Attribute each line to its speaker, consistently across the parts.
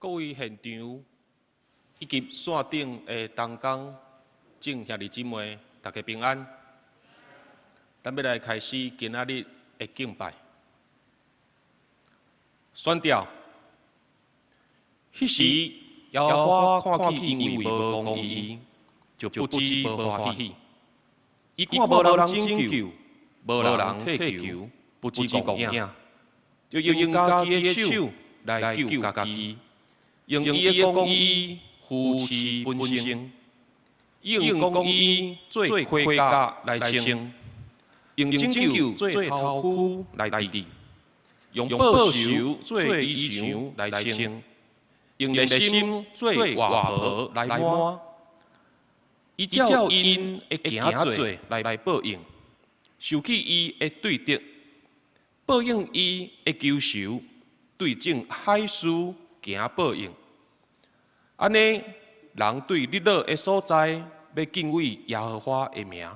Speaker 1: 各位現場以及線頂的同工、眾兄弟姊妹，大家平安。咱欲來開始今仔日的敬拜。宣調，彼時耶和華看見因為無公義，就不知無歡喜。伊看無人拯救，無人替求，不知戇影，就用家己的手來救家己，用伊的公義扶持本身，用公義做盔甲來穿，用拯救做頭盔來戴，用報仇做衣裳來穿，用熱心做外袍來挽。伊照𪜶的行做來報應，受去伊的對敵，報應伊的仇仇，對眾海事行報應。按呢，人對日落的所在欲敬畏耶和華的名，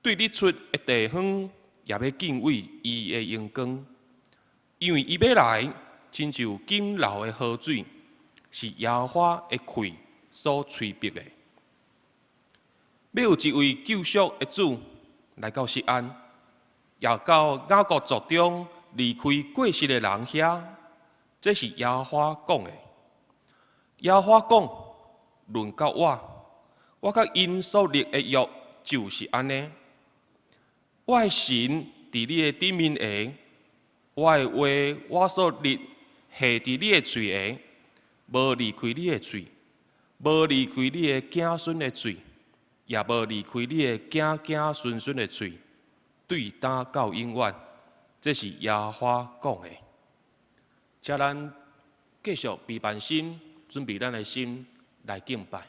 Speaker 1: 對日出的地方也欲敬畏伊的榮光，因為伊欲來，親像湧流的河水，是耶和華的氣所催逼的。欲有一位救贖的主來到錫安，也到雅各族中離開過失的人遐，這是耶和華講的。耶和華講：論到我，我佮𪜶所立的約就是按呢。我的神佇你的頂面下，我的話我所立下佇你的喙下，無離開你的喙，無離開你的子孫的喙，也無離開你的子子孫孫的喙，對今到永遠。這是耶和華講的。請咱繼續備辦心，準備咱的心來敬拜。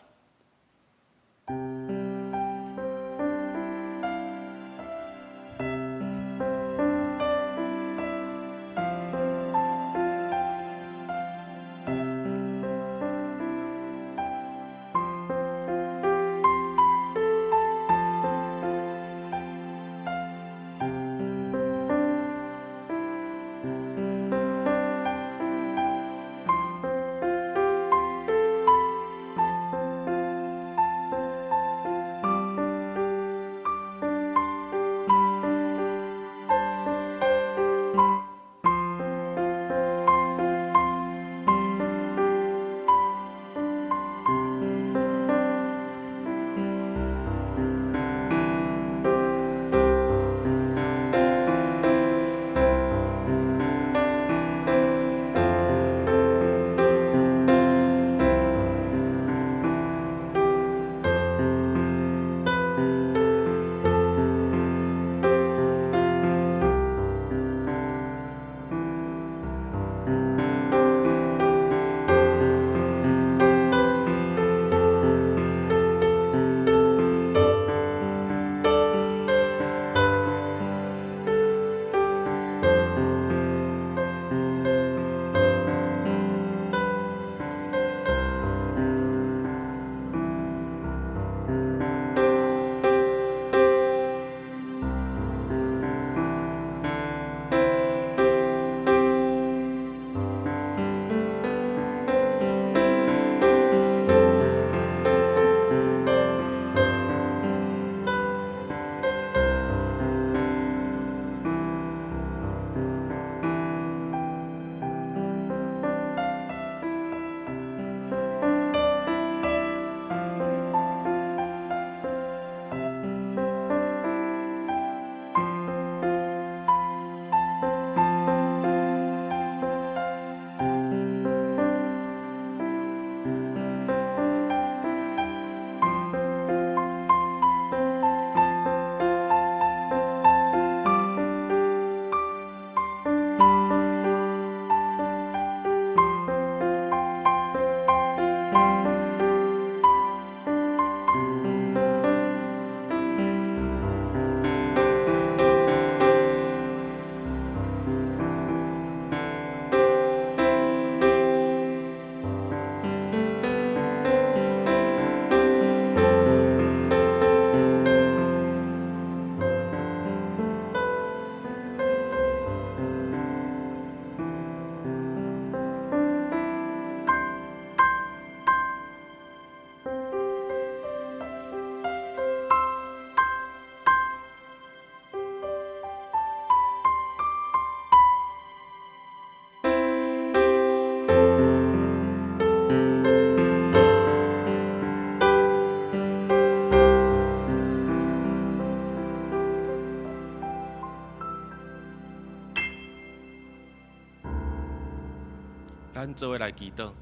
Speaker 1: 咱做伙來祈禱。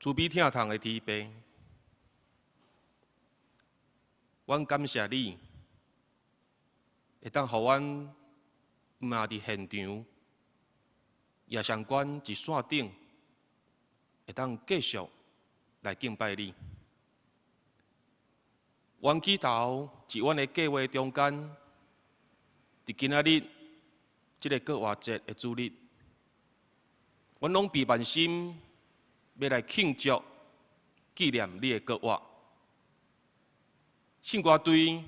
Speaker 1: 慈悲疼痛的天父，阮感謝你，會當予阮毋但佇現場，也相關佇線頂，會當繼續來敬拜你。阮祈禱，佇阮的計劃中間，佇今仔日這个復活節的主日，阮攏備萬心欲來慶祝紀念你的復活。聖歌隊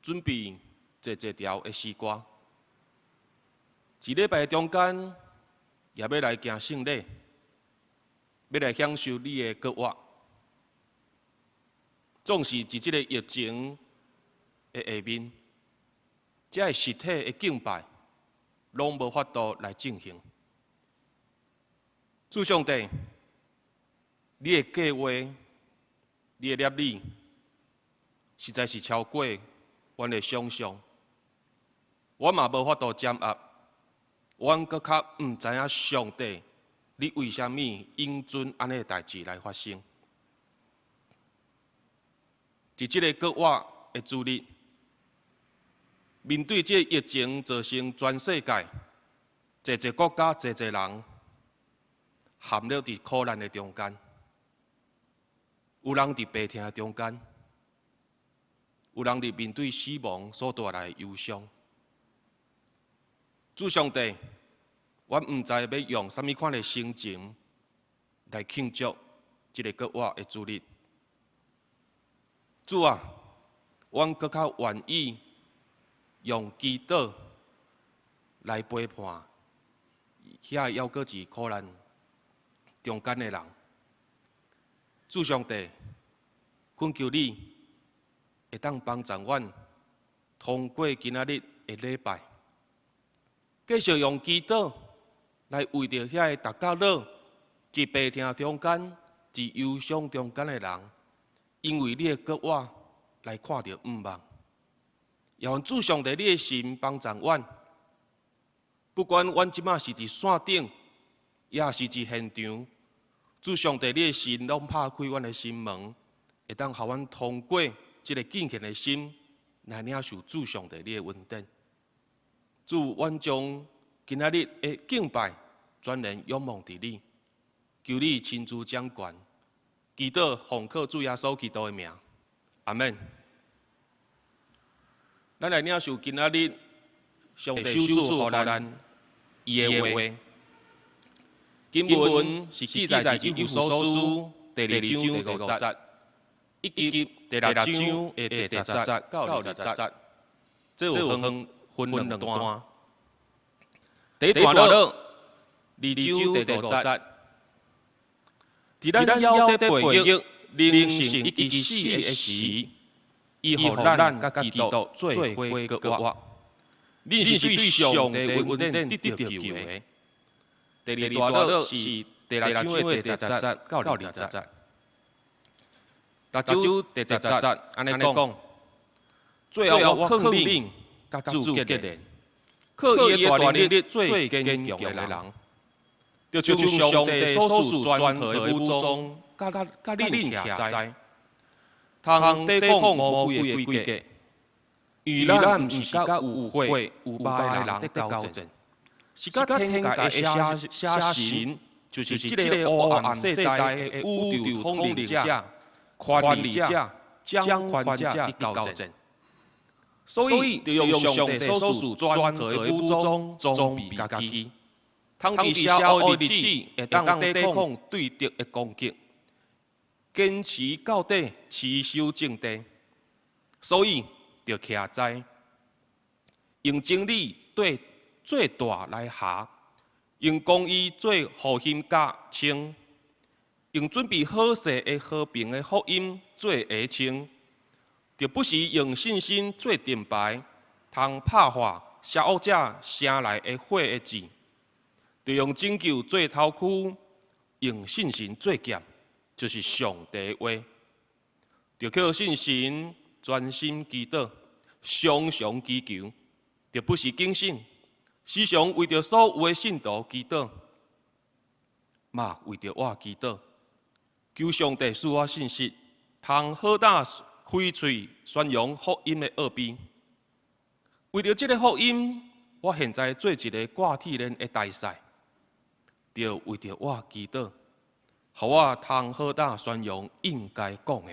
Speaker 1: 準備濟濟條的詩歌，一禮拜中間也欲來行聖禮，欲來享受你的復活。總是佇這个疫情的下面，這个實體的敬拜攏無法度來進行。主上帝，你的計劃，你的律例，實在是超過阮的想象。我嘛無法度掌握，阮閣較毋知影上帝，你為啥物允准按呢的代誌來發生？佇這个復活的主日，面對這個疫情造成全世界濟濟國家、濟濟人陷入佇苦難的中間，有人佇病痛的中間，有人佇面對死亡所帶來的憂傷。主上帝，阮毋知欲用啥物款的心情來慶祝這个復活的主日。主啊，阮閣較願意用祈禱來陪伴遐猶閣佇苦難中間的人。主上帝，懇求你會當幫助阮通過今仔日的禮拜，繼續用祈禱來為著遐个逐角落佇病痛中間、佇憂傷中間的人，因為你的復活來看著向望。也願主上帝你的神幫助阮，不管阮這馬是佇線頂，抑是佇現場，主上帝你的神攏拍開阮的心門，會當予阮通過這个敬虔的心來領受主上帝你的恩典。主，阮將今仔日的敬拜全然仰望佇你，求你親自掌權，祈禱奉靠主耶穌基督的名，阿們。咱來領受今仔日上帝賞賜予咱伊的話。經文是記載佇以弗所書第二章第五節，以及第六章的第10節到20節，這有分分兩段。第一段落二章第五節，佇咱猶咧背逆、靈性已經死的時，伊予咱佮基督做伙復活。恁是對上帝的恩典得著救的。第二段落是第六章的第10節到20節。六章第10節按呢講，最後我勸恁佮主結連，靠伊的大能力做堅強的人，就像上帝所賜全套的武裝，佮佮恁徛在，通抵抗魔鬼的詭計。因為咱毋是佮有血有肉的人佇交戰，是佮天界的邪邪神，就是這个黑暗世代的宇宙統治者、權力者、掌權者佇交戰。所以，著用上帝所賜全套的武裝裝備家己，通佇邪惡的日子會當抵抗對敵的攻擊，堅持到底，持守正地。所以，著徛在用真理對做帶來縖，用公義做護心甲穿，用準備好勢的和平的福音做鞋穿，著不時用信心做盾牌，通拍化邪惡者射來的火的箭，著用拯救做頭盔，用信心做劍，就是上帝的話，著靠信心專心祈禱，常常祈求，著不時警醒，時常為著所有的信徒祈禱，嘛為著我祈禱，求上帝賜我信實，通好膽開喙宣揚福音的奧秘。為著這个福音，我現在做一个掛鐵鏈的大使，著為著我祈禱，予我通好膽宣揚應該講的。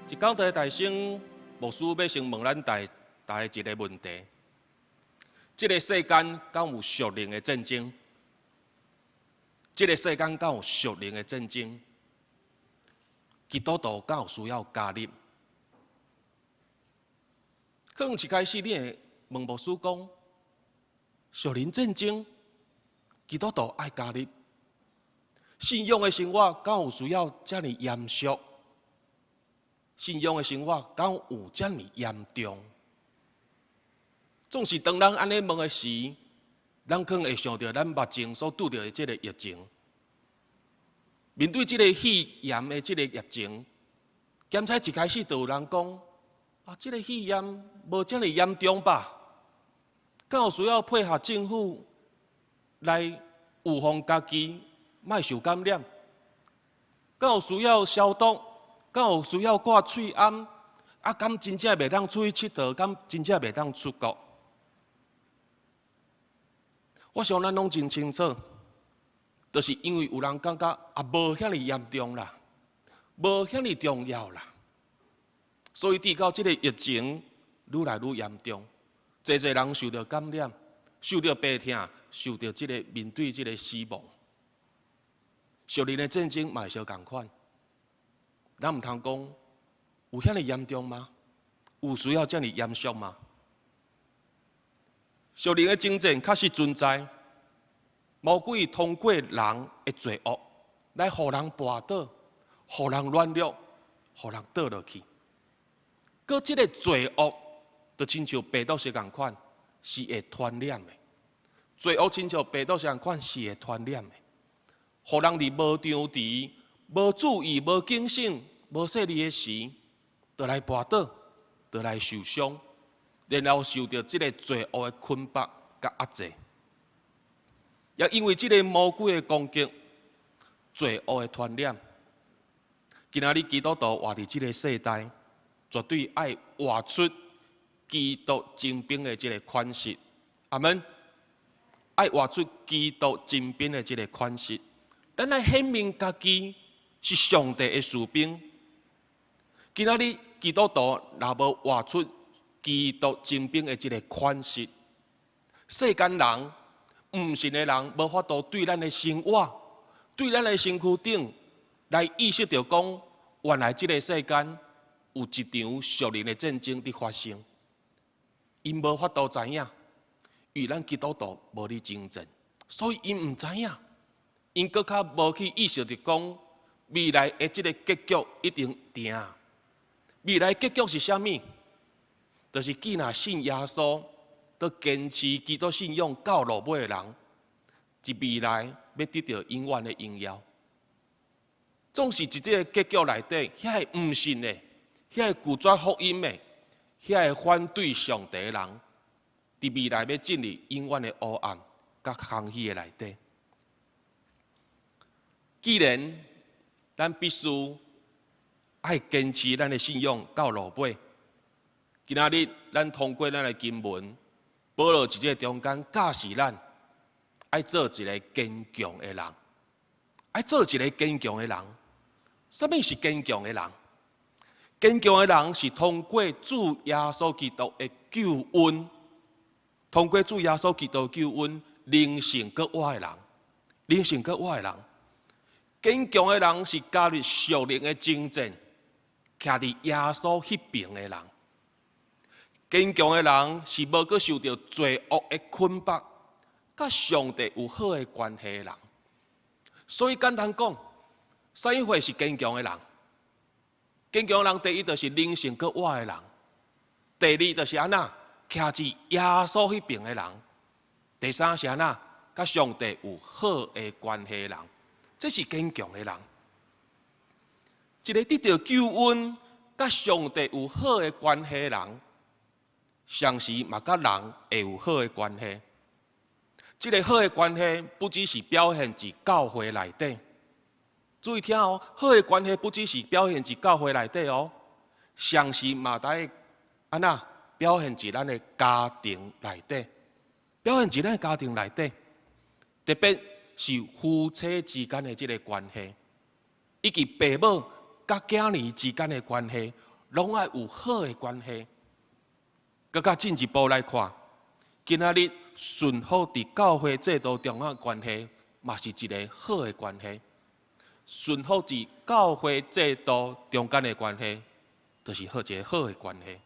Speaker 1: 一講題大聲，牧師欲先問咱大家一个問題：這个世間敢有屬靈的戰爭？這个世間敢有屬靈的戰爭？基督徒敢有需要加入？可能一開始你會問牧師講：屬靈戰爭，基督徒愛加入？信仰的生活敢有需要遮爾嚴肅？信仰的生活敢有遮爾嚴重？總是當咱按呢問的時，咱可能會想著咱目前所拄著的這个疫情。面對這个肺炎的這个疫情，檢查一開始就有人講：啊，這个肺炎無遮爾嚴重吧？敢有需要配合政府來預防家己莫受感染？敢有需要消毒？敢有需要掛喙罨？啊，敢真正袂當出去𨑨迌？敢真正袂當出國？我想咱攏真清楚，就是因為有人感覺啊，無遐爾嚴重啦，無遐爾重要啦，所以直到這个疫情愈來愈嚴重，濟濟人受著感染，受著病痛，受著這个面對這个死亡，屬靈的戰爭嘛會相仝款。咱毋通講有遐爾嚴重嗎？有需要遮爾嚴肅嗎？屬靈的爭戰確實存在，魔鬼通過人的罪惡來予人跋倒，予人軟弱，予人倒落去。閣這个罪惡，就親像病毒相仝款，是會傳染的。罪惡親像病毒相仝款，是會傳染的，予人佇無張持、無注意、無警醒、無細膩的時，就來跋倒，就來受傷，然後受著這个罪惡的捆綁佮壓制。也因為這个魔鬼的攻擊、罪惡的傳染，今仔日基督徒活佇這个世代，絕對愛活出基督精兵的這个款式。阿們，愛活出基督精兵的這个款式。咱愛顯明家己是上帝的士兵。今仔日基督徒若無活出基督精兵的這个款式，世間人、毋信的人無法度對咱的生活、對咱的身軀頂來意識著講，原來這个世間有一場屬靈的戰爭佇發生。𪜶無法度知影，因為咱基督徒無咧征戰，所以𪜶毋知影，𪜶閣較無去意識著講，未來的這个結局一定定。未來結局是啥物？就是既若信耶穌，閣堅持基督信仰到落尾的人，佇未來欲得著永遠的榮耀。總是佇這个結局內底，遐个毋信的，遐个拒絕福音的，遐个反對上帝的人，佇未來欲進入永遠的黑暗佮空虛的內底。既然咱必須愛堅持咱的信仰到落尾，今仔日咱通過咱的經文，保羅佇這个中間教示咱，愛做一个堅強的人，愛做一个堅強的人。啥物是堅強的人？堅強的人是通過主耶穌基督的救恩，通過主耶穌基督的救恩，靈性閣活的人，靈性閣活的人。堅強的人是加入屬靈的爭戰，徛佇耶穌彼爿的人。堅強的人是無閣受著罪惡的捆綁，佮上帝有好的關係的人。所以簡單講，啥物貨是堅強的人？堅強的人第一就是靈性閣活的人，第二就是按怎徛佇耶穌彼爿的人，第三是按怎佮上帝有好的關係的人，這是堅強的人。一个得著救恩、佮上帝有好的關係的人，同時嘛佮人會有好的關係。這个好的關係不只是表現佇教會內底，注意聽哦，好的關係不只是表現佇教會內底哦，同時嘛會按怎表現佇咱的家庭內底，表現佇咱的家庭內底，特別是夫妻之間的這个關係，以及爸母佮囝兒之間的關係，攏愛有好的關係。閣較進一步來看，今仔日順服佇教會制度中的關係，嘛是一个好的關係。順服佇教會制度中間的關係，就是好一个好的關係。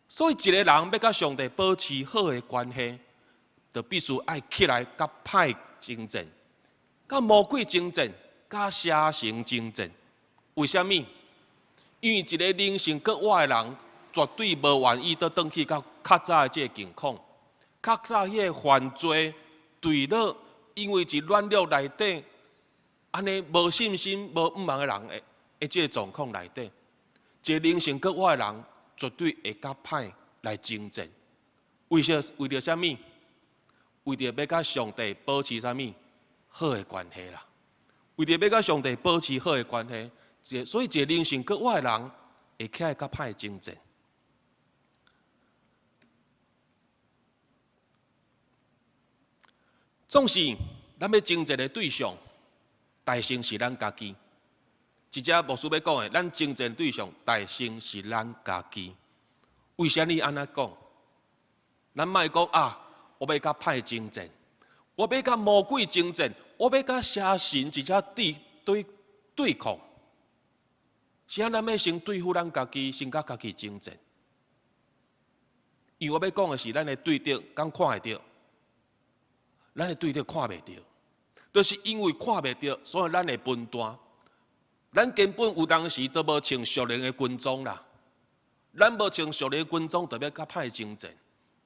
Speaker 1: 所以，一個人欲佮上帝保持好的關係，就必須愛起來佮歹爭戰，佮魔鬼爭戰，佮邪神爭戰。為啥物？因為一个靈性閣活的人，絕對無願意倒轉去到較早的這个境況，較早彼个犯罪墜落，因為佇軟弱內底，按呢無信心、無向望的人的這个狀況內底，一个靈性閣活的人，絕對會佮歹來爭戰。為啥？為著啥物？為著欲佮上帝保持啥物好的關係啦。為著欲佮上帝保持好的關係，所以一个靈性閣活的人會起來佮歹爭戰。總是咱欲爭戰的對象，大先是咱家己。這隻牧師欲講的，咱爭戰對象大先是咱家己。為啥物按呢講？咱莫講啊，我欲佮歹爭戰，我欲佮魔鬼爭戰，我欲佮邪神這隻對對對抗。是按咱欲先對付咱家己，先佮家己爭戰。因為我欲講的是，咱的對敵敢看會著？咱的對敵看袂著，就是因為看袂著，所以咱會分擔。咱根本有當時都無穿屬靈的軍裝啦，咱無穿屬靈的軍裝，就欲佮歹爭戰，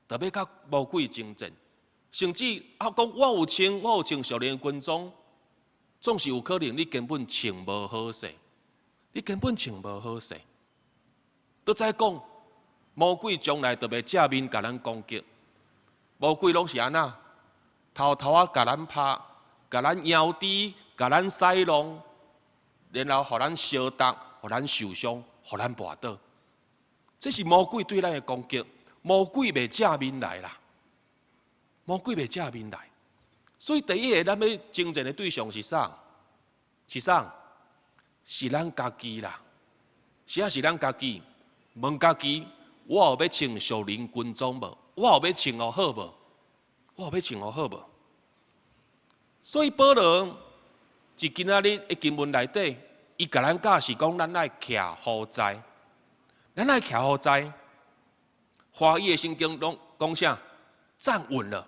Speaker 1: 就欲佮魔鬼爭戰，甚至啊講我有穿，我有穿屬靈的軍裝，總是有可能你根本穿無好勢，你根本穿無好勢。閣再講，魔鬼將來就欲正面共咱攻擊，魔鬼攏是按怎？偷偷仔共咱拍，共咱搖低，共咱使弄，然後予咱相觸，予咱受傷，予咱跋倒。這是魔鬼對咱的攻擊。魔鬼袂正面來啦，魔鬼袂正面來。所以第一个咱欲爭戰的對象是啥？是啥？是咱家己啦。啥是咱家己？問家己，我有欲穿屬靈軍裝無？我有欲穿予好無？我有欲穿予好無？所以保羅佇今仔日的經文內底，伊共咱教示講，咱愛徛好在，咱愛徛好在。華語的聖經攏講啥？站穩了，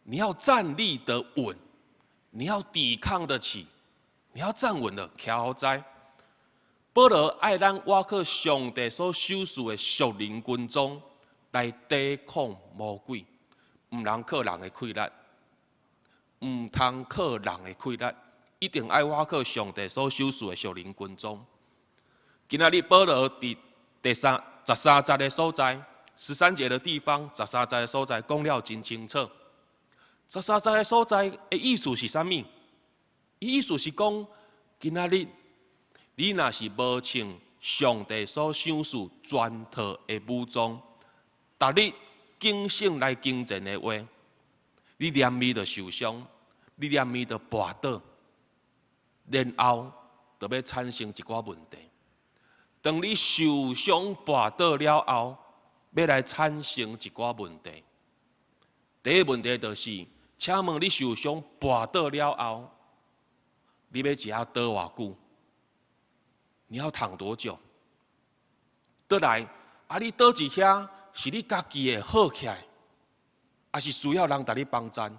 Speaker 1: 你要站立得穩，你要抵抗得起，你要站穩了，徛好在。保羅愛咱倚靠上帝所賞賜的屬靈軍裝來抵抗魔鬼，毋通靠人的氣力，毋通靠人的氣力，一定愛倚靠上帝所賞賜的屬靈軍裝。今仔日保羅佇第三十三節的所在，十三節的地方，十三節的所在講了真清楚。十三節的所在的意思是啥物？伊意思是講，今仔日你若是無穿上帝所賞賜全套的武裝，逐日警醒來爭戰的話，你連鞭就受傷，你連鞭就跋倒，然後就欲產生一寡問題。當你受傷跋倒了後，欲來產生一寡問題。第一个問題就是，請問你受傷跋倒了後，你欲佇遐倒偌久？你要躺多久？倒來，啊！你倒佇遐是你家己會好起來，抑是需要人共你幫贊，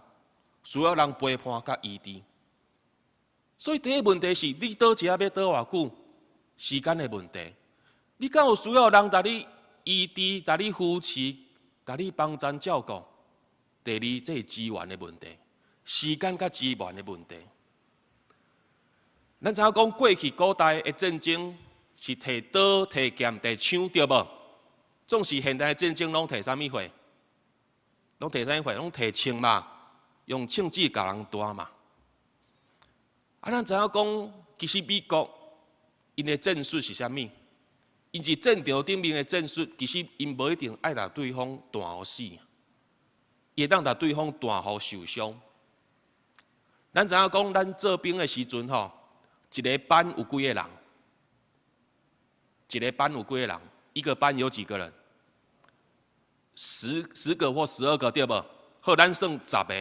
Speaker 1: 需要人陪伴佮醫治？所以第一個問題是你倒佇遐欲倒偌久？時間的問題。你敢有需要人共你醫治、共你扶持、共你幫贊照顧？第二，這是資源的問題，時間佮資源的問題。咱知影講過去古代的戰爭是提刀、提劍、提槍，對無？總是現代的戰爭攏提啥物貨？攏提啥物貨？攏提槍嘛，用槍支共人彈嘛。啊，咱知影講，其實美國𪜶的戰術是啥物？𪜶佇戰場頂面的戰術，其實𪜶無一定愛共對方彈予死，會當共對方彈予受傷。咱知影講，咱做兵的時陣吼，一個班有幾個人？一個班有幾個人？一個班有幾個人？10個或12個對無？好，咱算十個。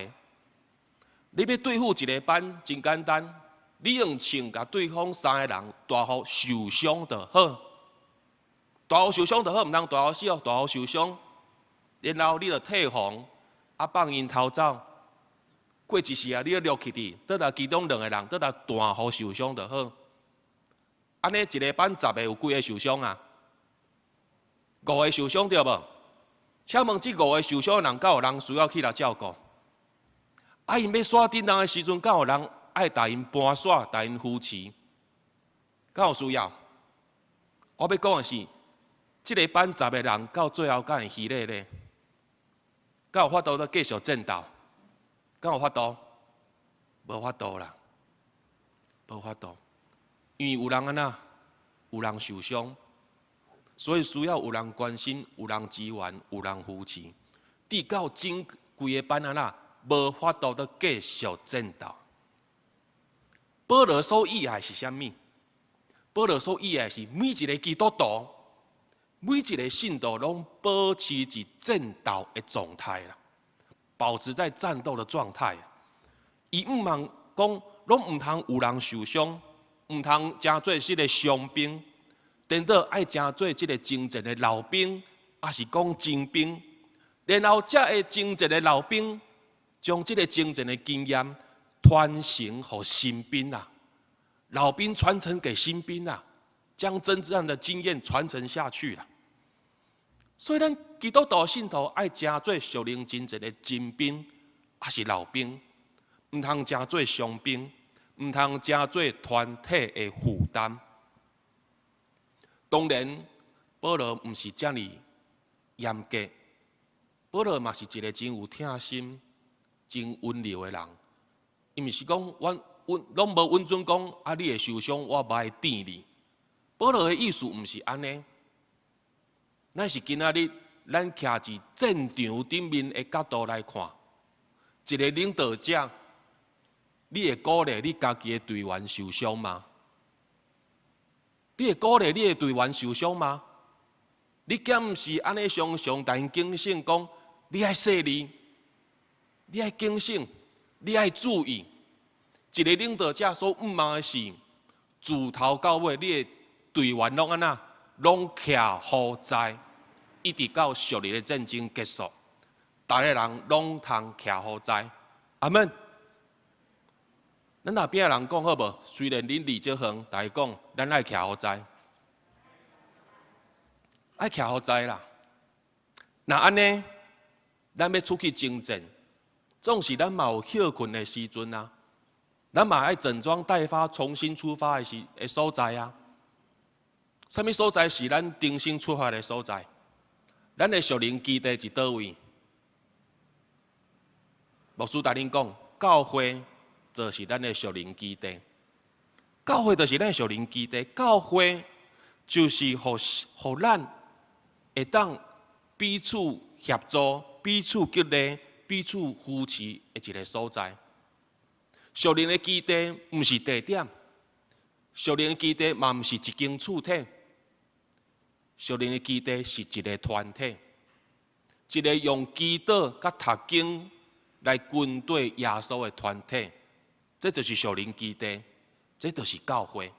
Speaker 1: 你欲對付一個班真簡單，你用槍共對方三個人彈予受傷就好，彈予受傷就好，毋通彈予死哦，彈予受傷。然後你就退防，啊放𪜶逃走。過一時啊，你閣落去佇，倒來其中兩個人，倒來彈予受傷就好。按呢一個班十個有幾個受傷啊？五個受傷對無？請問這五個受傷的人，敢有人需要起來照顧？啊，𪜶欲徙振人的時陣，敢有人愛共𪜶搬徙、共𪜶扶持？敢有需要？我欲講的是，這個班十個人到最後敢會虛咧咧？敢有法度閣繼續戰鬥？敢有法度？無法度啦，無法度。因為有人按怎？有人受傷，所以需要有人關心、有人支援、有人扶持。直到整規個班按怎？無法度閣繼續戰鬥。保羅所意愛是啥物？保羅所意愛是每一個基督徒、每一個信徒攏保持佇戰鬥的狀態啦，保持在戰鬥的狀態。伊毋通講，攏毋通有人受傷，毋通成做這個傷兵，顛倒愛成做這個征戰的老兵，抑是講精兵。然後才會征戰的老兵，將這個征戰的經驗傳承予新兵啊，老兵傳承給新兵啊，將征戰的經驗傳承下去啦。所以，咱基督徒信徒愛成做屬靈征戰的精兵，抑是老兵，毋通成做傷兵，毋通成做團體的負擔。當然，保羅毋是遮爾嚴格，保羅嘛是一個真有疼心、真溫柔的人。伊毋是講阮阮攏無允准講啊，你會受傷，我無愛佇你。保羅的意思毋是按呢，咱是今仔日咱徛佇戰場頂面的角度來看，一個領導者，你會鼓勵你家己的隊員受傷嗎？你會鼓勵你的隊員受傷嗎？你敢毋是按呢常常共𪜶警醒講，你愛細膩，你愛警醒，你愛注意。一個領導者所向望的是，自頭到尾，你的隊員攏按怎，攏徛好在，一直到屬靈的戰爭結束，逐個人攏通徛好在。阿門。咱後壁的人講好無？雖然恁離這遠，但是講咱愛徛好在，愛徛好在啦。若按呢，咱欲出去征戰，總是咱嘛有歇睏的時陣啊。咱嘛愛整裝待發，重新出發的時的所在啊。啥物所在是咱重新出發的所在？咱的屬靈基地佇佗位？牧師共恁講，教會就是咱的屬靈基地。教會就是咱的屬靈基地，教會就是予予咱會當彼此協助、彼此激勵、彼此扶持的一個所在。屬靈的基地毋是地點，屬靈的基地嘛毋是一間厝體，屬靈的基地是一個團體，一個用祈禱佮讀經來跟隨耶穌的團體，這就是屬靈基地。這就是教會。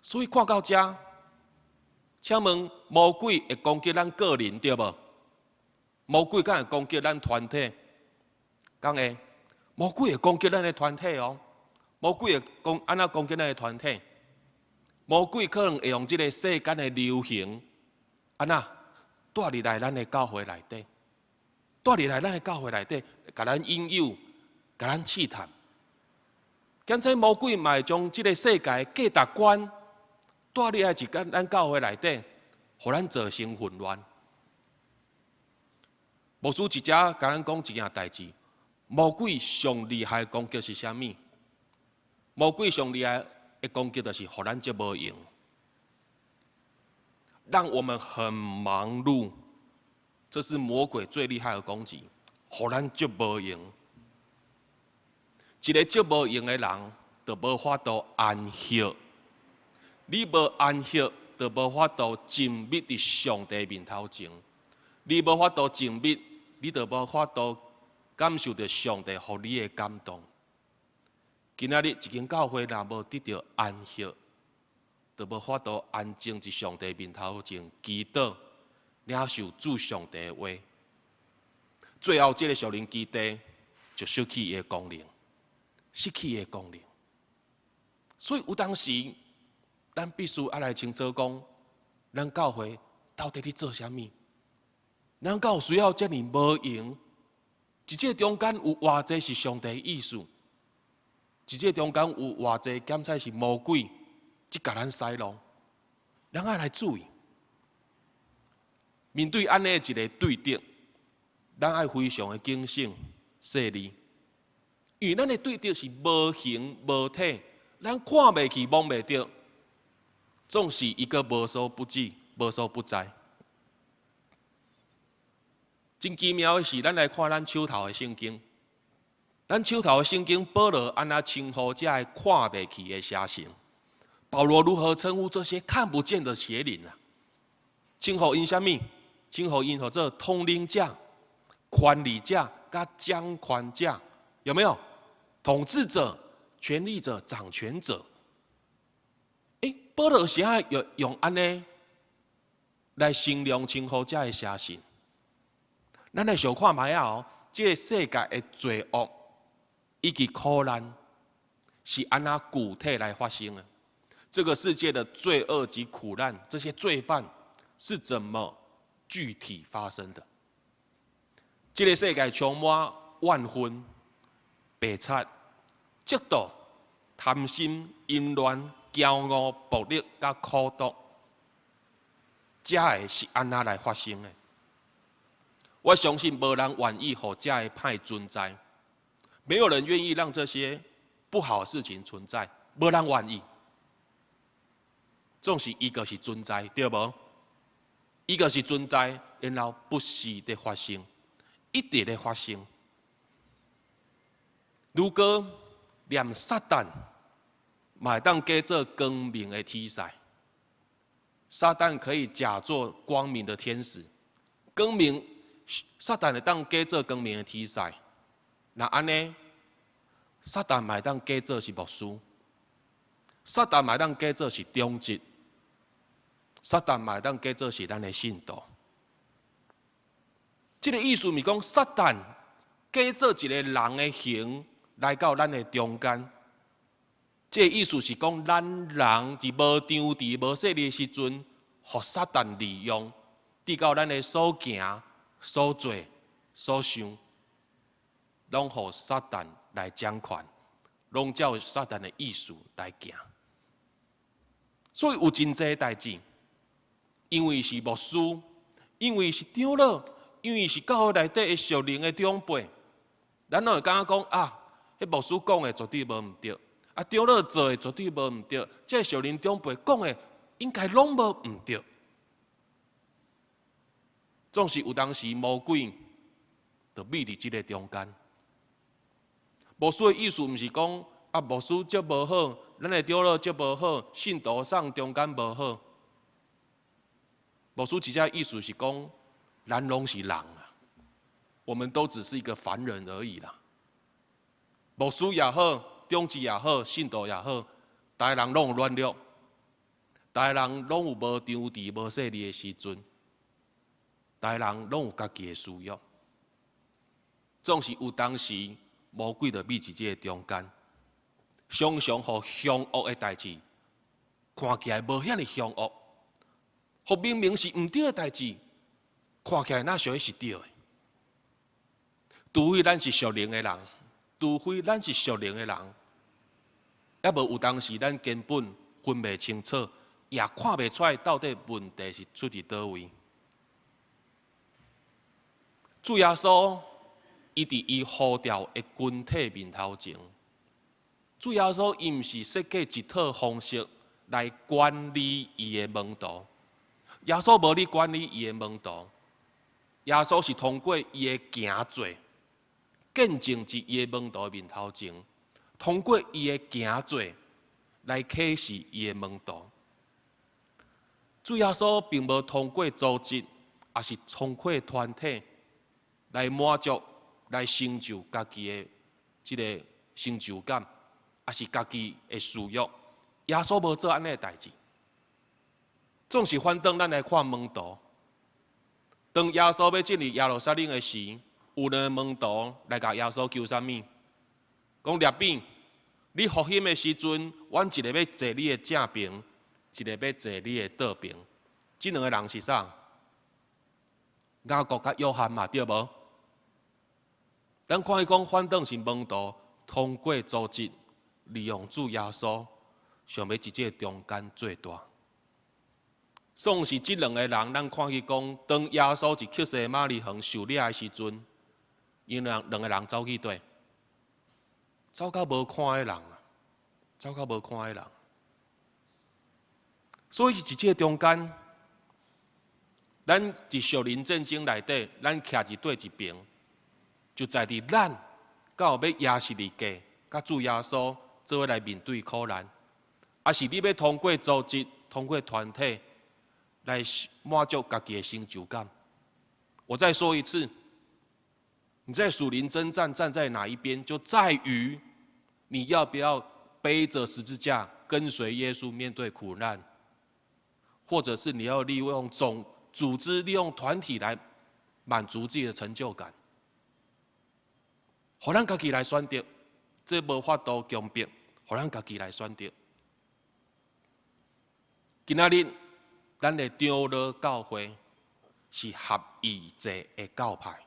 Speaker 1: 所以看到這，請問魔鬼會攻擊咱個人對無？魔鬼敢會攻擊咱團體？敢會？魔鬼會攻擊咱的團體哦。魔鬼會攻按怎攻擊咱的團體？魔鬼可能會用這个世間的流行，按怎帶入來咱的教會內底，帶入來咱的教會內底，共咱引誘，共咱試探。兼且魔鬼嘛會將這个世界的價值觀帶入來一間咱教會內底，予咱造成混亂。牧師佇遮共咱講一件代誌，魔鬼上厲害的攻擊是啥物？魔鬼上厲害的攻擊就是予咱足無閒，讓我們很忙碌。這是魔鬼最厲害的攻擊，予咱足無閒。一個足無閒的人，就無法度安息。你無安息，就無法度靜謐佇上帝面頭前。你無法度靜謐，你就無法度感受著上帝予你的感動。今仔日一間教會若無得著安息，就無法度安靜佇上帝面頭前祈禱，領受主上帝的話。最後，這个屬靈基地就失去伊的功能，失去伊的功能。所以有當時，咱必須愛來清楚講，咱教會到底佇做啥物？咱敢有需要遮爾無閒？佇這中間有偌濟是上帝意思？佇這中間有偌濟檢採是魔鬼，這共咱使弄？咱愛來注意。面對按呢一个對敵，咱愛非常的警醒、細膩，因為咱的對敵是無形無體，咱看袂去、摸袂著，總是一個無所不知、無所不在。真奇妙的是，咱來看咱手頭的聖經，咱手頭的聖經，保羅按怎稱呼這个看袂去的邪神？保羅如何稱呼這些看不見的邪靈啊？稱呼𪜶啥物？稱呼𪜶號做統領者、權力者、佮掌權者，有沒有？統治者、權力者、掌權者。欸，保羅是按怎用按呢來形容稱呼這个邪神？咱來想看覓仔哦，這个世界的罪惡以及苦難是按怎具體來發生的？這個世界的罪惡及苦難，這些罪犯是怎麼具體發生的？這个世界充滿怨恨、白賊、嫉妒、貪心、淫亂、驕傲、暴力、佮苦毒，這个是按怎來發生的？我相信無人願意予這个歹存在，沒有人願意讓這些不好的事情存在，無人願意。總是伊就是存在，對無？伊就是存在，然後不時的發生，一直咧發生。如果連撒旦嘛會當假做光明的天使，撒旦可以假作光明的天使，光明撒旦會當假做光明的天使，若按呢，撒旦嘛會當假做是牧師，撒旦嘛會當假做是長執，撒旦嘛會當假做是咱的信徒。這个意思毋是講撒旦假做一个人的形來到咱的中間。這个意思是講，咱人佇無張持、無細膩的時陣，予撒旦利用，直到咱的所行、所做、所想，攏予撒旦來掌權，攏照撒旦的意思來行。所以有真濟代誌，因為是牧師，因為是長老，因為是教會內底的屬靈的長輩，咱攏會感覺講啊，彼牧師講的絕對無毋對，啊長老做的絕對無毋對，這個屬靈長輩講的應該攏無毋對。總是有當時魔鬼就覕佇這个中間。牧師的意思毋是講啊，牧師足無好，咱的長老足無好，信徒送中間無好。牧師佇遮意思是講，咱攏是人啊，我們都只是一個凡人而已啦。牧師也好，長長執也好，信徒也好，逐个人攏有軟弱，逐个人攏有無張持、無細膩的時陣，逐个人攏有家己的私欲，總是有當時魔鬼就覕佇這个中間，常常予兇惡的代誌看起來無遐爾兇惡，予明明是毋對的代誌，看起來若像是對的。除非咱是屬靈的人，除非咱是屬靈的人，抑無有當時咱根本分袂清楚，也看袂出來到底問題是出佇佗位。主耶穌伊佇伊呼召的群體面頭前，主耶穌伊毋是設計一套方式來管理伊的門徒，耶穌無咧管理伊的門徒，耶穌是通過伊的行做，見證佇伊的門徒面頭前，通過伊的行做來啟示伊的門徒。主耶穌並無通過組織，抑是通過團體來滿足、來成就家己的這个成就感，抑是家己的私欲。耶穌無做按呢的代誌，總是反轉咱來看門徒。當耶穌欲進入耶路撒冷的時，有兩個門徒來共耶穌求啥物？講拉比，你復興的時陣，阮一個欲坐你的正爿，一個欲坐你的倒爿。這兩個人是啥？雅各佮約翰嘛，對無？咱看伊講，反轉是門徒通過組織，利用主耶穌，想欲佇這个中間做大。總是這兩個人，咱看伊講，當耶穌佇客西馬尼園受掠的時陣，𪜶兩個人走去佗？走到無看的人啊，走到無看的人。所以佇這个中間，咱佇屬靈戰爭內底，咱徛佇佗一爿，就在佇咱敢有欲挾十字架，佮主耶穌做伙來面對苦難，抑是你欲通過組織、通過團體來滿足家己的成就感？我再說一次，你在屬靈征戰站在哪一邊，就在於你要不要背着十字架跟隨耶穌面對苦難，或者是你要利用總組織、利用團體來滿足自己的成就感。予咱家己來選擇，這無法度強迫，予咱家己來選擇。今仔日，咱的長老教會是合議制的教派，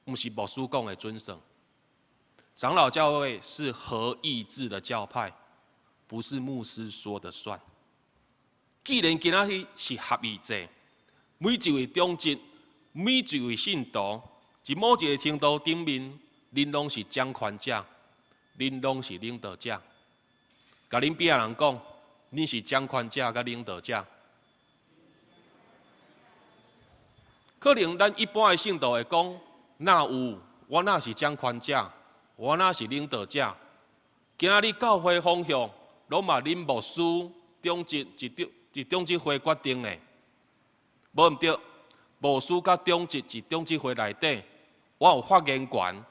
Speaker 1: 毋是牧師講的準算。長老教會是合議制的教派，不是牧師說的算。既然今仔日是合議制，每一位長執，每一位信徒，佇某一個程度頂面，恁攏是掌權者，恁攏是領導者。共恁邊仔人講，恁是掌權者佮領導者。可能咱一般的信徒會講，哪有？我哪是掌權者？我哪是領導者？今仔日教會方向，攏嘛恁牧師長執一長佇長執會決定的，無毋對。牧師佮長執佇長執會內底，我有發言權，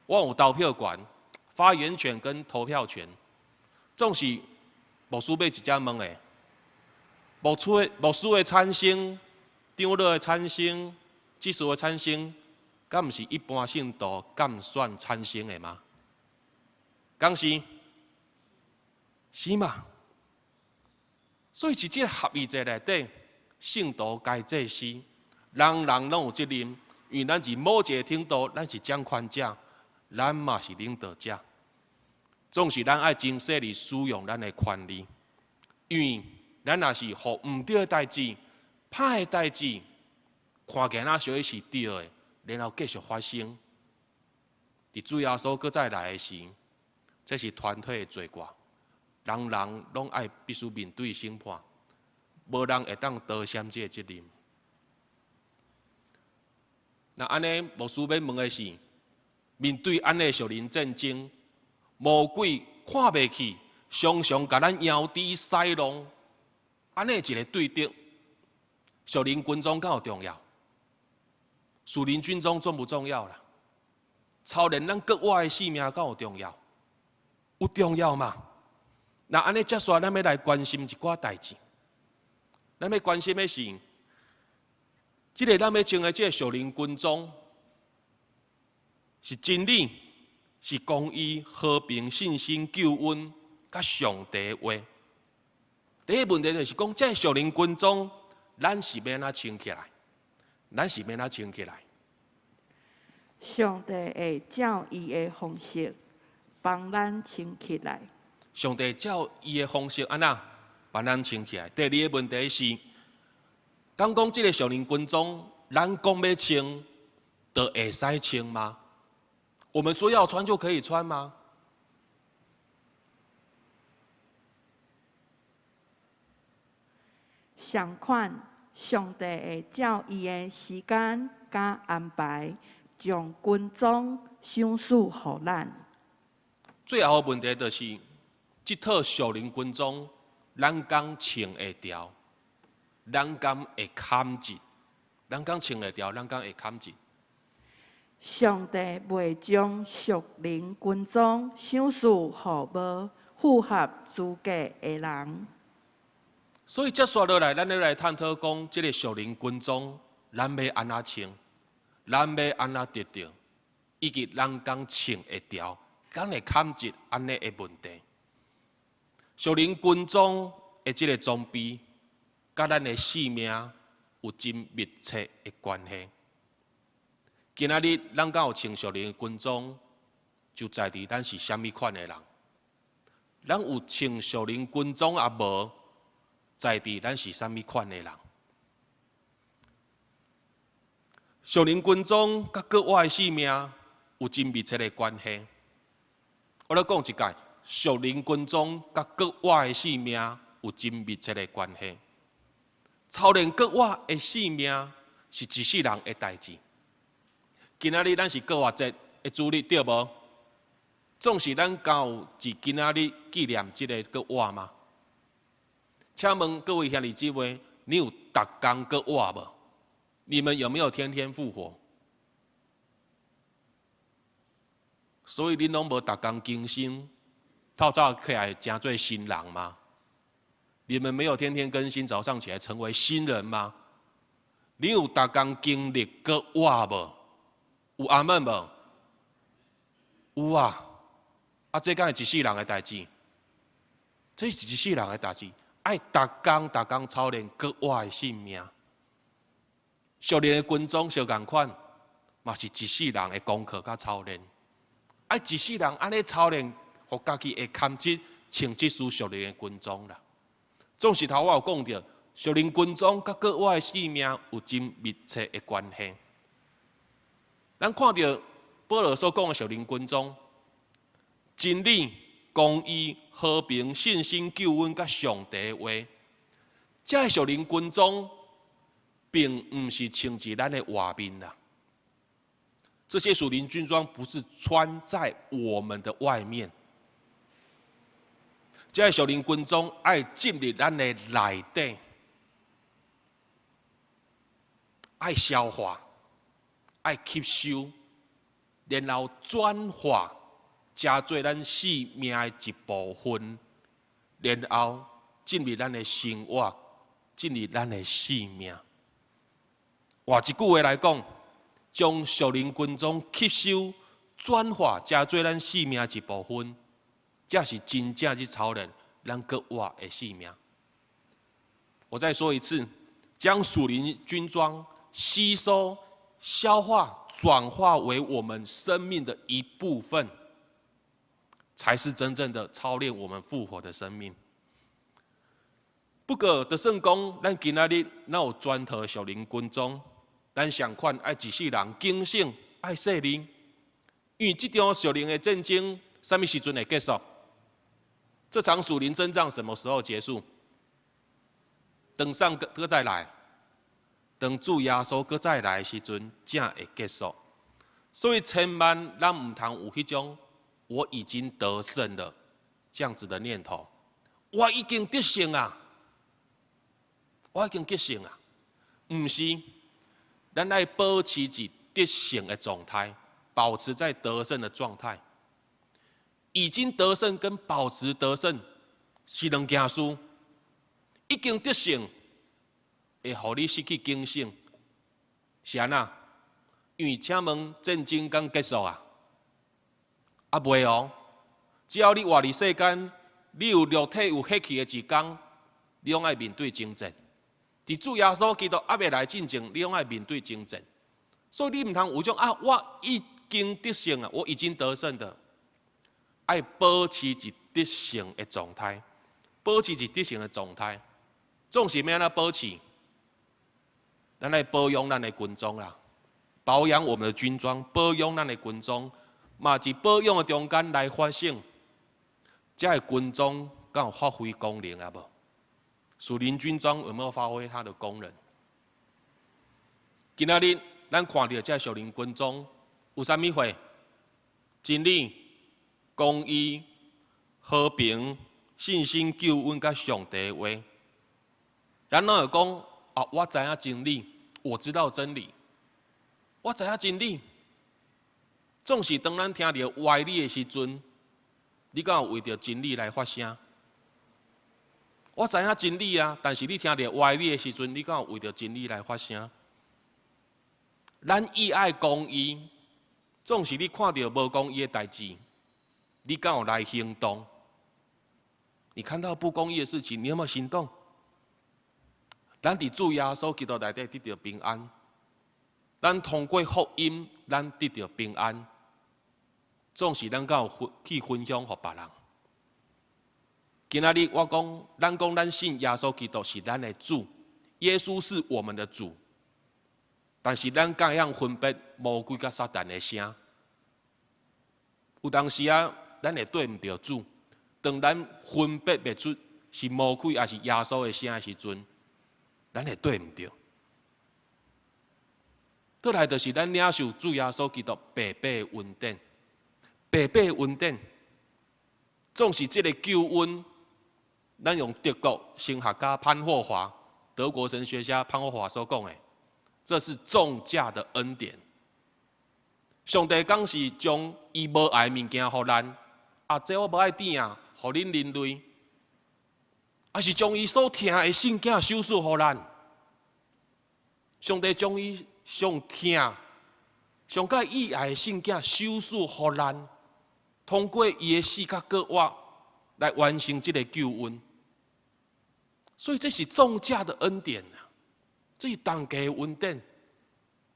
Speaker 1: 我有投票權、發言權跟投票權。總是牧師欲直接問的，牧師的產生、長老的產生、執事的產生，敢毋是一般信徒監選產生的嗎？敢是？是嘛？所以佇這个合議制內底，信徒皆祭司，人人攏有責任，因為咱佇某一个程度，咱是掌權者，咱嘛是領導者。總是咱愛真細膩使用咱的權利，因為咱若是予毋對的代誌、歹的代誌，看起來若像是對的，然後繼續發生。佇主耶穌閣再來的時，這是團體的罪過，人人攏愛必須面對審判，無人會當逃閃這个責任。那按呢，牧師欲問的是，面對按呢屬靈戰爭，魔鬼看袂起，常常共咱搖低使弄，按呢一个對敵，屬靈軍裝敢有重要？屬靈軍裝重不重要啦？操練咱國外的性命敢有重要？有重要嗎？那按呢接續，咱欲來關心一寡代誌。咱欲關心的是，這个咱欲穿的這个屬靈軍裝，是真理，是公義、和平、信心、救恩，佮上帝話。第一个問題就是講，這个屬靈軍裝，咱是欲按怎穿起來？咱是欲按怎穿起來？
Speaker 2: 上帝會照伊的方式幫咱穿起來。
Speaker 1: 上帝照伊的方式按怎幫咱穿起來？第二个問題是，敢講這个屬靈軍裝，咱講欲穿，就會使穿嗎？我們說要穿就可以穿嗎？
Speaker 2: 相款，上帝會照伊的時間佮安排，將軍裝賞賜予咱。
Speaker 1: 最後的問題就是，這套屬靈軍裝，咱敢穿會牢？咱敢會堪得？咱敢穿會牢？咱敢會堪得？
Speaker 2: 上帝袂將屬靈軍裝賞賜予無符合資格的人。
Speaker 1: 所以接續落來，咱欲來探討講，這个屬靈軍裝，咱欲按怎穿？咱欲按怎得著？以及咱敢穿會牢？敢會堪得按呢的問題？屬靈軍裝的這个裝備，佮咱的性命有真密切的關係。今仔日咱敢有穿屬靈的軍裝，就在佇咱是啥物款的人。咱有穿屬靈軍裝抑無，在佇咱是啥物款的人。屬靈軍裝佮閣活的性命有真密切的關係。我來講一擺，屬靈軍裝佮閣活的性命有真密切的關係。操練閣活的性命是一世人的代誌。今仔日咱是復活節的主日，對無？總是咱敢有佇今仔日紀念這个復活嗎？請問各位兄弟姊妹，你有逐工復活無？你們有沒有天天復活？所以恁攏無逐工更新，透早起來成做新人嗎？你們沒有天天更新，早上起來成為新人嗎？你有逐工經歷復活無？有阿們無？有啊！啊，這敢是一世人的代誌？這是一世人的代誌，愛逐工逐工操練復活的性命。屬靈的軍裝相仝款，嘛是一世人的功課佮操練。愛一世人按呢操練，予家己會堪得穿這束屬靈的軍裝啦。總是頭我有講著，屬靈軍裝佮閣活的性命有真密切的關係。咱看著保羅所講的屬靈軍裝，真理、公義、和平、信心、救恩，佮上帝的話，這个屬靈軍裝，並毋是穿佇咱的外面啦。這些屬靈軍裝不是穿在我們的外面，這个屬靈軍裝愛進入咱的內底，愛消化，愛吸收，然後轉化，成做咱生命的一部分，然後進入咱的生活，進入咱的生命。換一句話來講，將屬靈軍裝吸收、轉化，成做咱生命的一部分，這是真正去操練咱閣活的生命。我再說一次，將屬靈軍裝吸收、消化、轉化為我們生命的一部分，才是真正的操練我們復活的生命。不過，就算講咱今仔日若有全套屬靈軍裝，咱相款愛一世人警醒、愛細膩，因為這場屬靈的戰爭，啥物時陣會結束？這場屬靈征戰什麼時候結束？當上閣閣再來，當主耶穌閣再來的時陣，才會結束。所以千萬咱毋通有彼種我已經得勝了這樣子的念頭。我已經得勝啊！我已經得勝啊！毋是，咱愛保持佇得勝的狀態，保持在得勝的狀態。已經得勝跟保持得勝是兩件事。已經得勝，會予你失去警醒，是按怎？因為請問戰爭敢結束啊？啊袂哦！只要你活佇世間，你有肉體有血氣的一天，你攏愛面對爭戰。佇主耶穌基督猶未來進前，你攏愛面對爭戰。所以你毋通有種啊！我已經得勝啊！我已經得勝的，愛保持一得勝的狀態，保持一得勝的狀態。總是欲按怎保持？咱來保養咱的軍裝啦，保養我們的軍裝，保養咱的軍裝，嘛佇保養的中間來反省，這个軍裝敢有發揮功能啊無？屬靈軍裝有沒有發揮它的功能？今仔日咱看著這屬靈軍裝有啥物貨？真理、公義、和平、信心、救恩，佮上帝話。咱攏會講啊，我知影真理，我知道真理，我知影真理。總是當咱聽著歪理的時陣，你敢有為著真理來發聲？我知影真理啊，但是你聽著歪理的時陣，你敢有為著真理來發聲？咱意愛公義，總是你看著無公義的代誌，你敢有來行動？你看到不公義的事情，你有沒有行動？咱佇主耶穌基督內底得著平安，咱通過福音，咱得著平安。總是咱敢有去分享予別人。今仔日我講，咱講咱信耶穌基督是咱的主，耶穌是我們的主。但是咱敢會曉分別魔鬼佮撒旦的聲？有當時啊，咱會對毋著主。當咱分別袂出是魔鬼抑是耶穌的聲的時陣，咱會對毋著。倒來就是咱領受主耶穌基督白白的恩典，白白的恩典，總是這个救恩。咱用德國神學家潘霍華，德國神學家潘霍華所講的，這是重價的恩典。上帝敢是將伊無愛的物件予咱，啊，這我無愛甜啊，予恁人類，抑是將伊所疼的聖囝賞賜予咱。上帝將伊上疼、上蓋意愛的聖囝賞賜予咱，通過伊的死佮復活來完成這个救恩。所以這是重價的恩典啊！這是重價的恩典。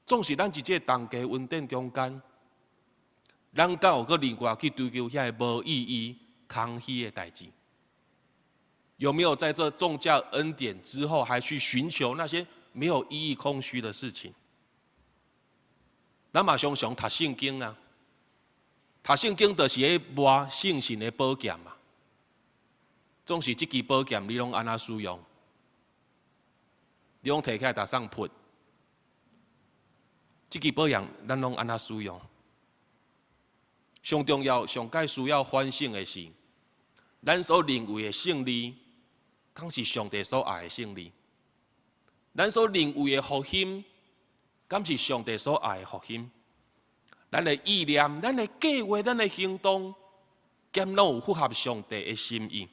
Speaker 1: 總是咱佇這个重價恩典中間，咱敢有閣另外去追求遐个無意義、空虛的代誌？有沒有在這重價恩典之後，還去尋求那些沒有意義、空虛的事情？咱嘛常常讀聖經啊，讀聖經就是咧磨聖神的寶劍嘛。總是這支寶劍，你攏按怎使用？你攏提起來逐送潑。這支寶劍，咱攏按怎使用？上重要、上蓋需要反省的是，咱所認為的勝利，敢是上帝所愛的勝利？咱所認為的復興，敢是上帝所愛的復興？咱的意念、咱的計劃、咱的行動，敢攏有符合上帝的心意？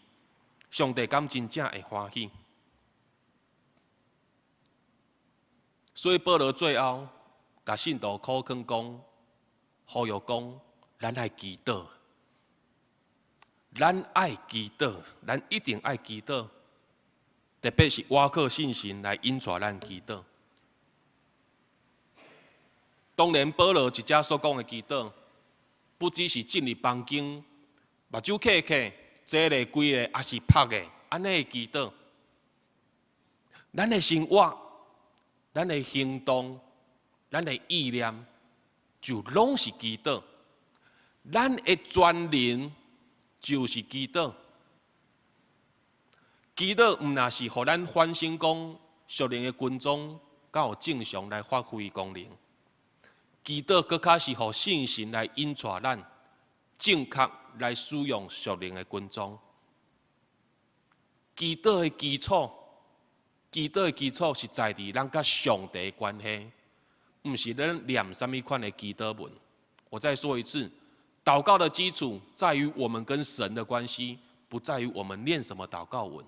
Speaker 1: 上帝敢真正會歡喜？所以保羅最後，共信徒苦勸講，呼籲講，咱愛祈禱，咱愛祈禱，咱一定愛祈禱，特別是倚靠聖神來引帶咱祈禱。當然，保羅佇遮所講的祈禱，不只是進入房間，目睭瞌瞌，坐咧、跪咧，抑是趴咧，按呢祈禱。咱的生活，咱的行動，咱的意念，就攏是祈禱。咱的全人就是祈禱。祈禱毋但是予咱反省講，屬靈的軍裝敢有正常來發揮功能。祈禱閣較是予聖神來引帶咱，正確來使用屬靈的軍裝。祈禱的基礎，祈禱的基礎是在佇咱佮上帝的關係，毋是咱念啥物款的祈禱文。我再說一次，禱告的基礎在於我們跟神的關係，不在於我們念什麼禱告文。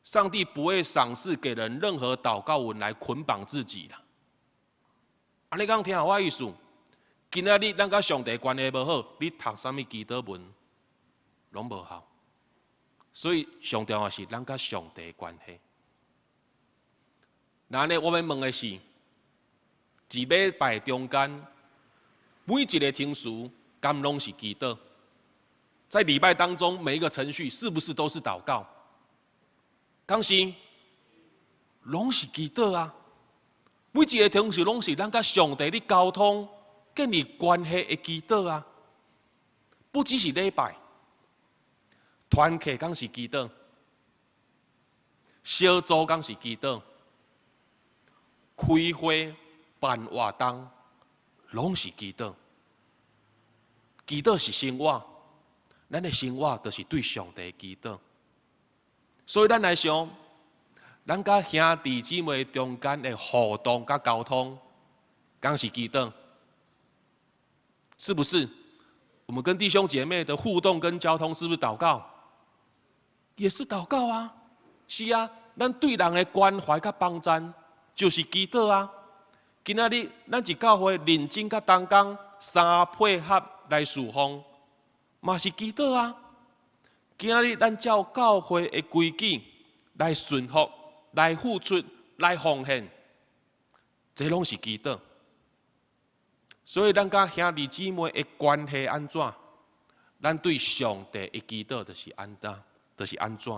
Speaker 1: 上帝不會賞賜給人任何禱告文來捆綁自己的。啊，你敢聽我意思？今仔日咱佮上帝關係無好，你讀啥物祈禱文攏無效。所以上重要是咱佮上帝關係。那呢，我欲問的是，一禮拜中間，每一个程序，敢攏是祈禱？在禮拜當中，每一個程序是不是都是禱告？敢是，攏是祈禱啊！每一個程序攏是咱佮上帝咧溝通、建立關係的祈禱啊！不只是禮拜，團契敢是祈禱，小組敢是祈禱，開會辦活動，攏是祈禱。祈禱是生活，咱的生活就是對上帝祈禱。所以咱來想，咱佮兄弟姊妹中間的互動佮溝通，敢是祈禱？是不是？我們跟弟兄姐妹的互動跟交通，是不是禱告？也是禱告啊！是啊，咱對人的關懷佮幫贊，就是祈禱啊！今仔日咱一教會認真佮同工相配合來侍奉，嘛是祈禱啊！今仔日咱照教會的規矩來順服、來付出、來奉獻，這攏是祈禱。所以咱佮兄弟姊妹的關係按怎？咱對上帝的祈禱就是按怎，就是按怎。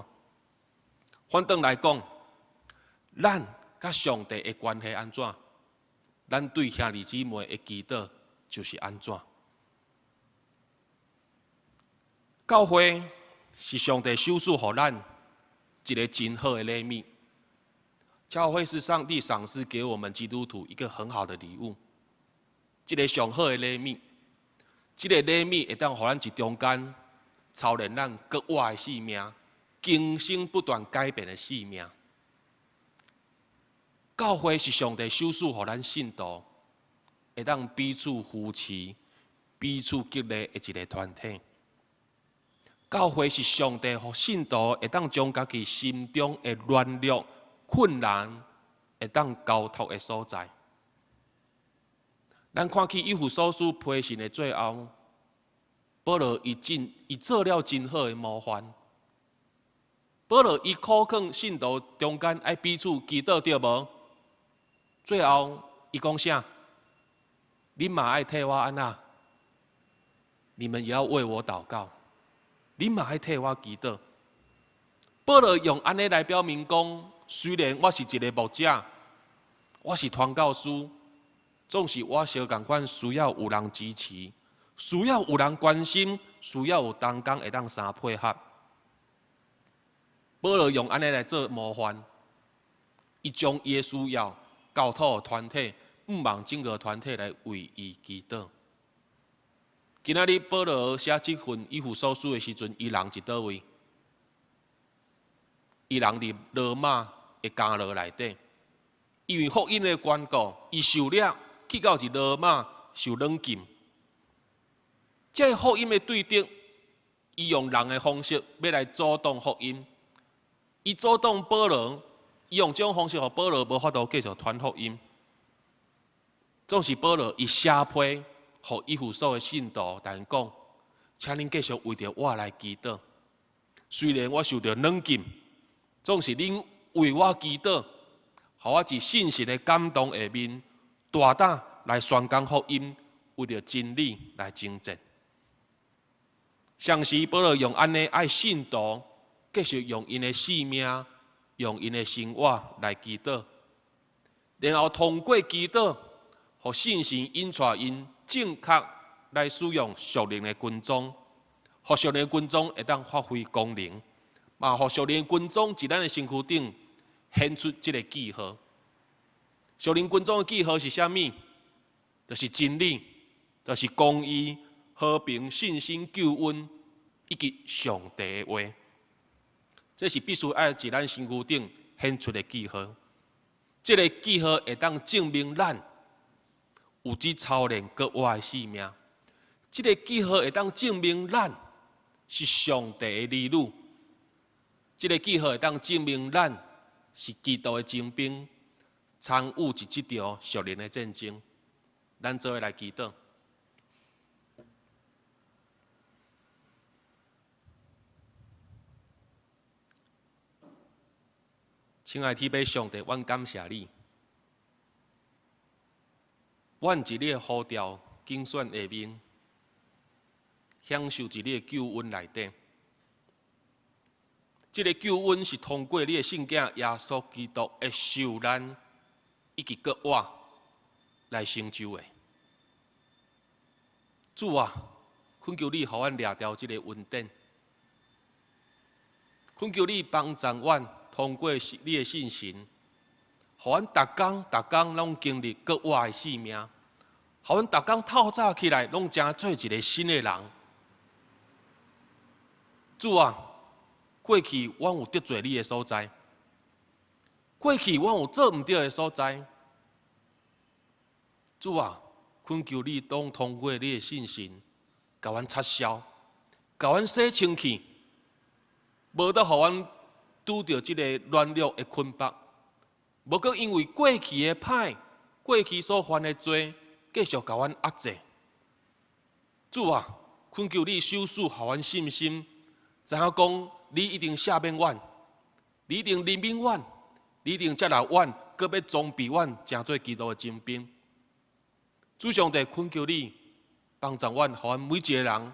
Speaker 1: 反轉來講，咱佮上帝的關係按怎？咱對兄弟姊妹的祈禱就是按怎。教會是上帝賞賜予咱一个真好的禮物。教會是上帝賞賜給我們基督徒一個很好的禮物，一个上好的禮物。這个禮物會當予咱佇中間操練咱閣活的生命，更新不斷改變的生命。教會是上帝賞賜予咱信徒，會當彼此扶持、彼此激勵的一个團體。教會是上帝予信徒會當將家己心中的軟弱、困難，會當交託的所在。咱看去以弗所書批信的最後，保羅伊真伊做了真好的模範。保羅伊苦勸信徒中間愛彼此祈禱對無？最後伊講啥？恁嘛愛替我按怎？你們也要為我禱告。恁嘛愛替我祈禱。保羅用按呢來表明講，雖然我是一个牧者，我是傳教士，總是我相仝款需要有人支持，需要有人關心，需要有同工會當相配合。保羅用按呢來做模範，伊將伊的需要交託予團體，向望整個團體來為伊祈禱。今仔日保羅寫這份以弗所書的時陣，伊人佇佗位？伊人佇羅馬的監牢內底，因為福音的緣故，伊受掠去到佇羅馬受軟禁。這个福音的對敵，伊用人的方式欲來阻擋福音，伊阻擋保羅，伊用這種方式，予保羅無法度繼續傳福音。總是保羅伊寫批。予以弗所的信徒，但講，請恁繼續為著我來祈禱。雖然我受著軟禁，總是恁為我祈禱，予我佇聖神的感動下面，大膽來宣講福音，為著真理來征戰。相時保羅用按呢愛信徒，繼續用𪜶的性命、用𪜶的生活來祈禱，然後通過祈禱，予聖神引帶𪜶正確來使用屬靈的軍裝，予屬靈的軍裝會當發揮功能，嘛予屬靈的軍裝佇咱的身軀頂顯出這个記號。屬靈軍裝的記號是啥物？就是真理，就是公義、和平、信心、救恩，以及上帝的話。這是必須愛佇咱身軀頂顯出的記號。這个記號會當證明咱有這操練閣活的生命。這个記號會當證明咱是上帝的兒女，這个記號會當證明咱是基督的精兵，參與佇這場屬靈的戰爭。咱做伙來祈禱。親愛的天父上帝，阮感謝你，阮佇你的呼召揀選下面，享受佇你的救恩內底。這个救恩是通過你的聖子耶穌基督的受難以及復活來成就的。主啊，懇求你予阮掠著這个恩典，懇求你幫助阮通過你的聖神，予阮逐工逐工攏經歷復活的生命，予阮逐工透早起來攏成做一个新的人。主啊，過去阮有得罪你的所在，過去阮有做毋對的所在。主啊，懇求你當通過你的聖神，共阮擦消，共阮洗清氣，無得予阮拄著這个軟弱的捆綁，無閣因為過去的歹，過去所犯的罪，繼續共阮壓制。主啊，懇求你賞賜予阮信心，知影講你一定赦免阮，你一定憐憫阮，你一定接納阮，閣欲裝備阮，成做基督的精兵。主上帝，懇求你幫助阮，予阮每一个人，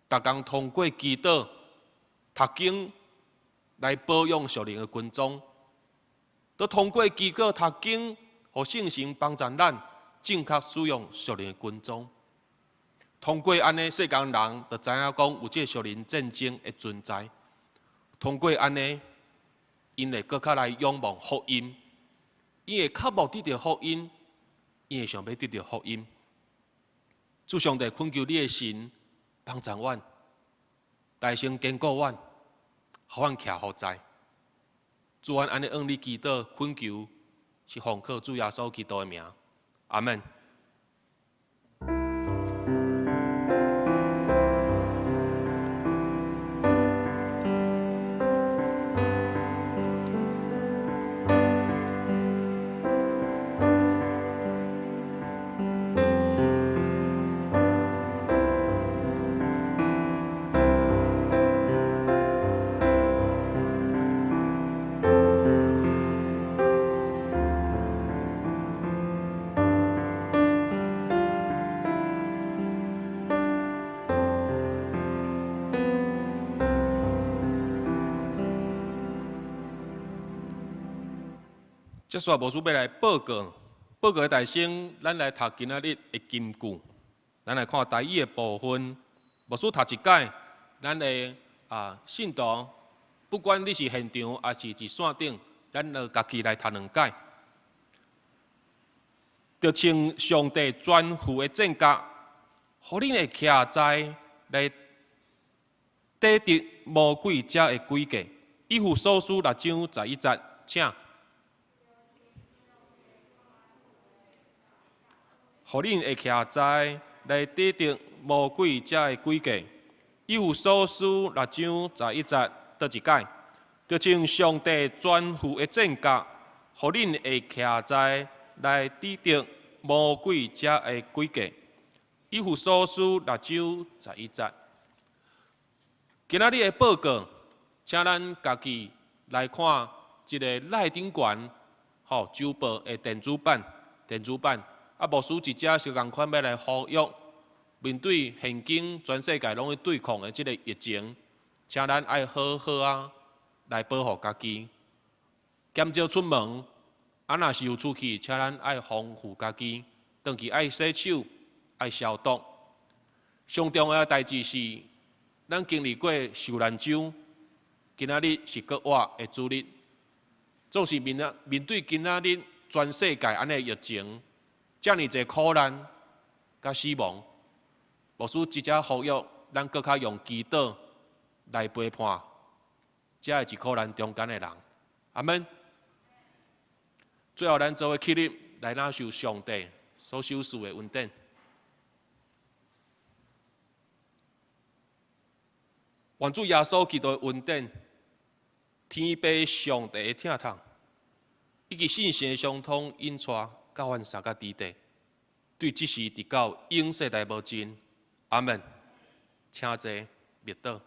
Speaker 1: 逐工通過祈禱、讀經來保養屬靈的軍裝，都通過祈禱、讀經，予聖神幫助咱正確使用屬靈的軍裝。通過按呢，世間人就知影講有這个屬靈戰爭的存在。通過按呢，𪜶會閣較來仰望福音，𪜶會渴慕得著福音，𪜶會想欲得著福音。主上帝懇求你的神幫助阮，大聲堅固阮，予阮徛予在。主，阮按呢向你祈禱懇求，是奉靠主耶穌基督的名，阿們。這煞牧師欲來報告，報告的大先，咱來讀今仔日的金句。咱來看台語的部分，牧師讀一擺，咱的信徒，不管你是現場抑是佇線頂，咱就家己來讀兩擺。就穿上帝全副的戰甲，予恁會徛在來抵擋魔鬼者的詭計。以弗所書六章十一節，請。予恁會徛在來抵擋魔鬼者的詭計。以弗所書六章十一節，佗一擺？就穿上帝全副的戰甲，予恁會徛在來抵擋魔鬼者的詭計。以弗所書六章十一節。今仔日的報告，請咱家己來看這个內頂懸，吼，週報的電子版，電子版。啊，牧師佇遮是仝款欲來呼籲，面對現今全世界攏咧對抗的這个疫情，請咱愛好好啊來保護家己，減少出門。啊，若是有出去，請咱愛防護家己，轉去愛洗手、愛消毒。上重要的代誌是，咱經歷過受難週，今仔日是復活的主日，總是面啊面對今仔日全世界按呢疫情。遮爾濟苦難佮死亡，牧師佇遮呼籲咱閣較用祈禱來陪伴，遮會佇苦難中間的人。阿們。最後，咱做伙起立來領受上帝所賞賜的恩典。願主耶穌基督的恩典、天父上帝的疼痛，以及聖神的相通引帶，佮阮三個弟弟，對這時直到永世代無盡。阿門。請坐，默禱。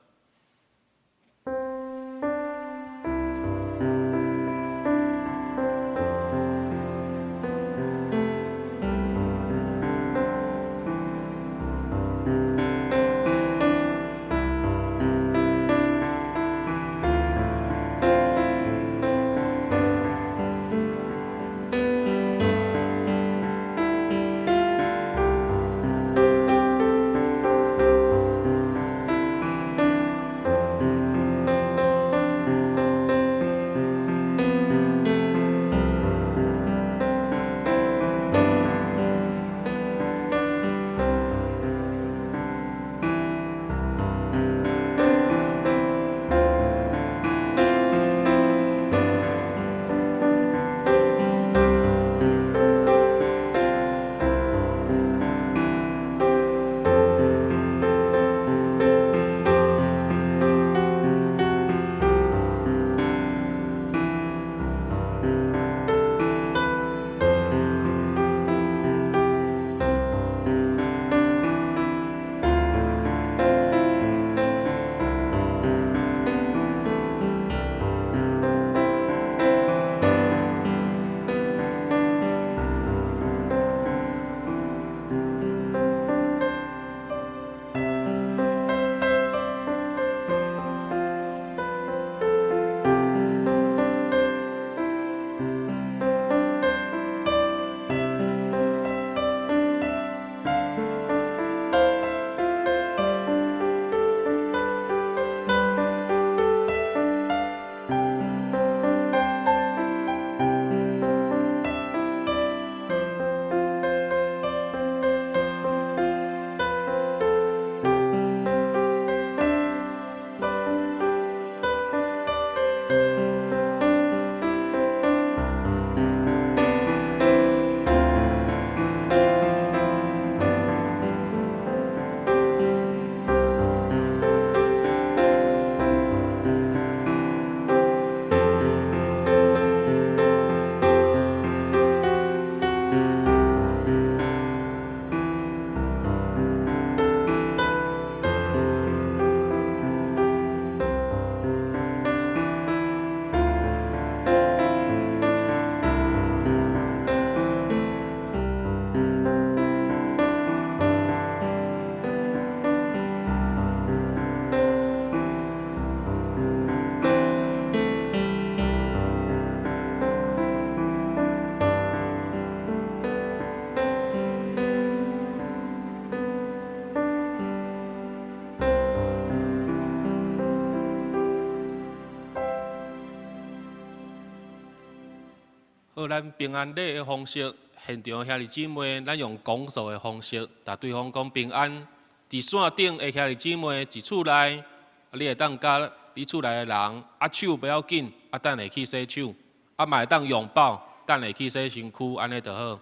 Speaker 1: 好，咱平安禮的方式，現場兄弟姊妹，咱用講數的方式，共對方講平安。佇線頂的兄弟姊妹，佇厝內，你會當佮你厝內的人握手不要緊，等下去洗手，嘛會當擁抱，等下去洗身軀，按呢就好。